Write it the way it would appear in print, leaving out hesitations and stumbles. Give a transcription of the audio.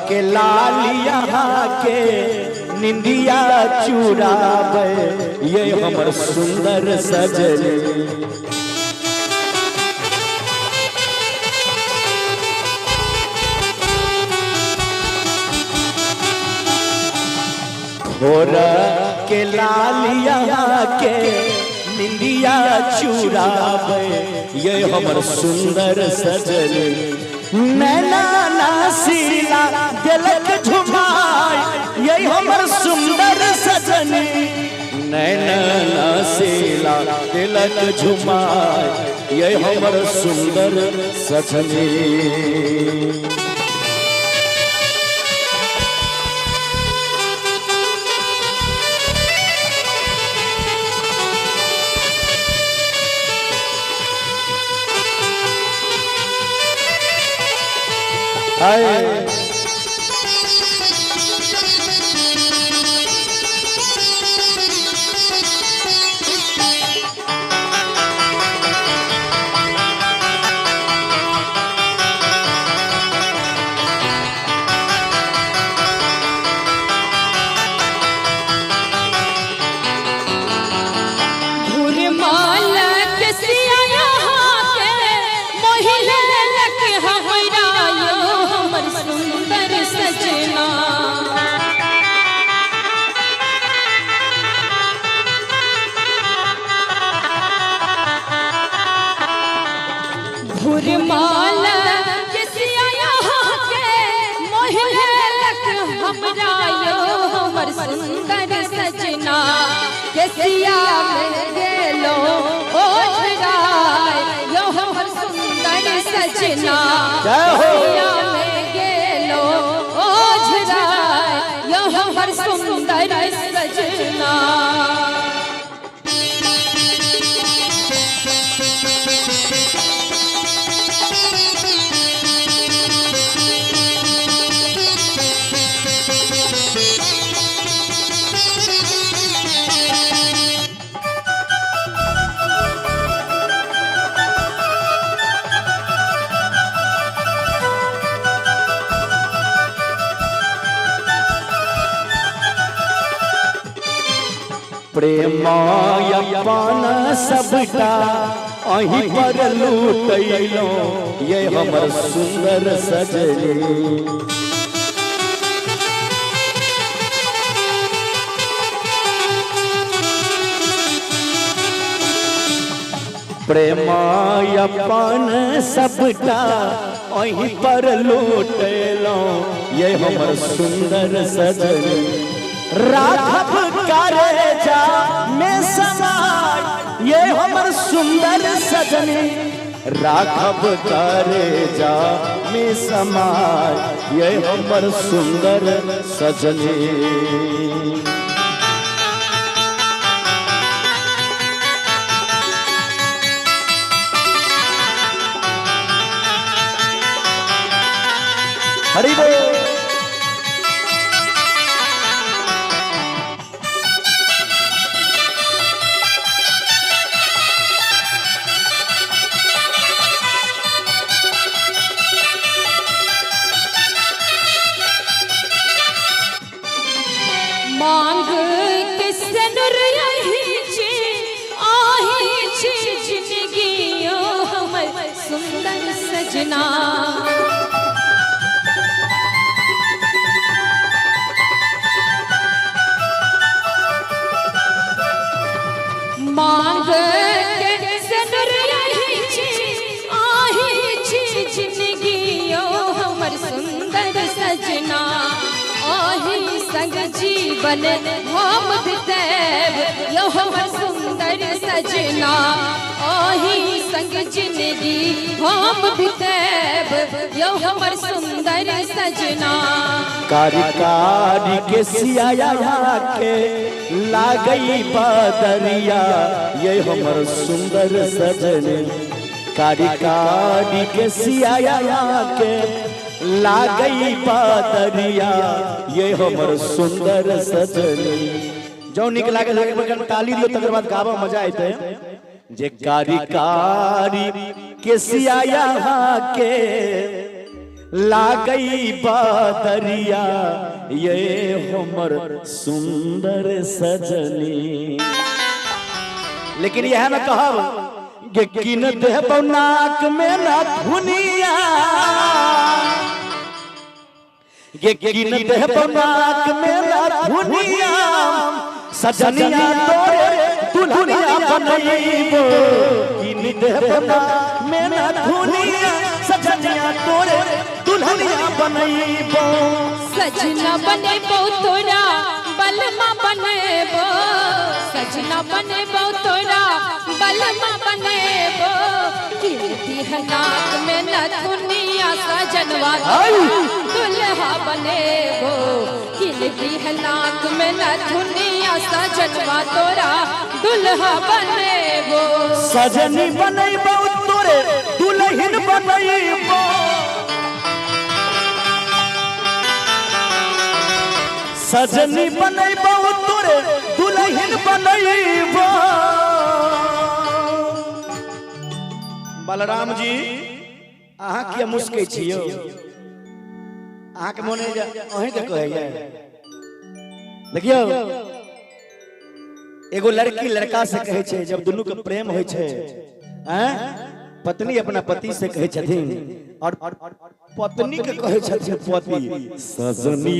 के लालिया के निंदिया चुरावे ये हमर सुंदर सजनी। भोर के लालिया के निंदिया चुरावे ये हमर सुंदर सजनी। नैना नासीला दिलक झुमाय ये हमर सुंदर सजनी। नैना नासीला दिलक झुमाय ये हमर सुंदर सजनी। हाय घुरमालक सिया के मोहिलक हमरा यो हमर सुंदर सजना। घुरमालक सिया के मोहिलक हमरा यो हमर सुंदर सजना। केसिया में गेलो ओझराय यो हमर सुंदर सजना। जय हो। केसिया में गेलो ओझराय यो हमर सुंदर सजना। प्रेम अपन सबटा अहीं पर लूटैलो ये हमर सुंदर सजनी। प्रेम अपन सबटा अहीं पर लूटैलो ये हमर सुंदर सजनी। राघव करेजा में समाय ये हमर सुंदर सजनी। राघव करेजा में समाय ये हमर सुंदर सजनी। हरि बोल। मांग के सिनुर यही छी आही छी जिंदगी यो हमर सुंदर सजना। मांग के सिनुर यही छी आही छी जिंदगी यो हमर सुंदर सजना। आही संग जीवन हम बितैब यो हमर सुंदर सजना। आही संग जिंदगी हम बितैब यो हमर सुंदर सजना। कारी कारी के सिया के लागई बदरिया ये हमर सुंदर सजनी। कारी कारी के सिया के लागई बदरिया ये हमर सुंदर सजनी। जो निक लागे लागे ताली दियो तकर बाद गावा मजा आते जे कारी कारी के सिया के लागई बदरिया ये हमर सुंदर सजनी। लेकिन यह मैं कहब कि किन देबौ नाक में नथुनिया, गे किन देबौ नाक में नथुनिया, सजनिया तोरे दुल्हनिया बनैबो। किन देबौ नाक में नथुनिया, सजनिया तोरे दुल्हनिया बनैबो। सजना बनेबो तोरा बलमा बनेबो, सजना बनेबो तोरा बलमा बनेबो। कीर्ति है नाक में नथुनिया सजनवा दुल्हा बनेबो। कीर्ति है नाक में नथुनिया सजनवा तोरा दुल्हा बनेबो। सजनी बनैबो तोरे दुल्हन बनैबो, सजनी बनैबो तोरे दुल्हन बनैबो। बलराम जी अहाँ किया मुस्कै छी यौ? अहाँके मोन जे अहीँके कहैया। देखियौ एगो लड़की लड़का से कहै छै, जब दुनू के प्रेम होइ छै, आँय, पत्नी अपना पति से कहै छथिन और पत्नी के कहै छथिन पति, सजनी